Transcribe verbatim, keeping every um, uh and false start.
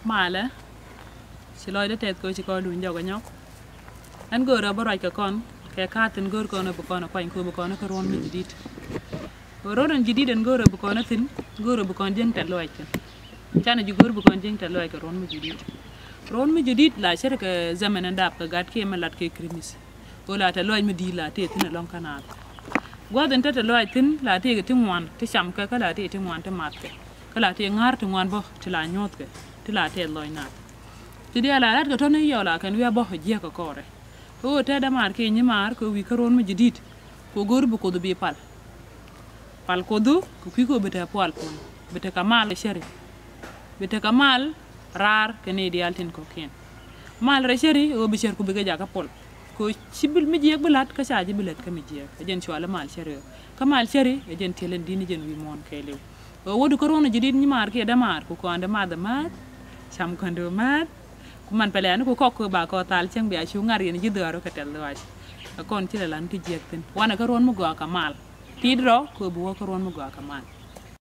Malɛ, ci lɔcdä tɛth kɛ ɣöö ci kɔn luny jɔk ɛ nyɔk. Ɛn go̱o̱rä bä ruac kɛ kɔn kɛ ka̱a̱th tin go̱o̱r kɔn ɛ bi kɔn ɛ kuany kɛ ɣöö bi kɔn ɛ kɛ ruɔ̱n mi jadid. Ɣöö ruɔ̱n in jadid ɛn go̱o̱rä bi kɔn ɛ thi̱n, go̱o̱rä bi kɔn jiäŋ tɛth lɔaac thi̱n. Canɛ ji̱ go̱o̱r bi kɔn jiäŋ tɛth lɔaac kɛ ruɔ̱n mi jadid. Ruɔ̱n mi jadid la cär kɛ zaman ɛn dap kɛ gat kiɛ mɛ lat kɛ Kirimis. Ɣöö la tɛth lɔaac mi di̱i̱t la tëë thi̱n ɛlɔ̱ŋ kä naath. Gua̱th in te tɛth lɔaac thi̱n la tëë kɛ ti ŋuan ti camkɛ, kä la tëë ti ŋuan ti mathkɛ, kä la tëë ŋa̱r ti ŋuan bä ti la nyuɔ̱thkɛ, ti la tɛth lɔc naath. Ti diaal la lat kɛ tɔ̱ni yɔl a kɛn wi̱i̱ a bä jiäk kɛ kɔrɛ. Ɣöö te dämaar kiɛ nyimaar kɛ wi̱i̱ kä ruɔ̱n mi jadid. Kɛ go̱o̱r bi Kuoth bi pal. Pal Kuoth kɛ kui̱ kɛ ɣöö bi te pual puɔ̱ny, bi te kɛ mal cäri, bi te kɛ mal raar kɛ nɛy diaal tin kɔ̱kiɛn. Mal rɛy cäri ɣöö bi cär ku bikɛ jakä puɔl. Kɛ ɣöö ci bi mi jiääk bi la̱t kä ca ji̱ bi lät kä mi jiääk. Ɛ jɛn cualɛ mal cäri ɣöö kä mal cäri ɛ jɛn tiɛl ɛn di̱t ni jɛn wi̱i̱ muɔ̱ɔ̱n kɛɛliw. Ɣöö wädu kä ruɔ̱n jadid nyimaar kiɛ dämaar ku kɔaandɛ math ɛ ma̱a̱th. Cam kɔaandɛ ɛ ma̱a̱th. Ku man pɛlɛ ani ku kɔk kɛ ba kɔ thal cäŋ bia cu ŋa̱r yɛn ji̱ dhɔaar kɛ tɛth lɔaac. Ɛ kɔn ci lɛ lan ti jiääk thi̱n wanɛ kä ruɔ̱n mi gɔaa kɛ mal. Ti̱i̱t rɔ kɛ bi wä kä ruɔ̱n mi gɔaa kɛ mal.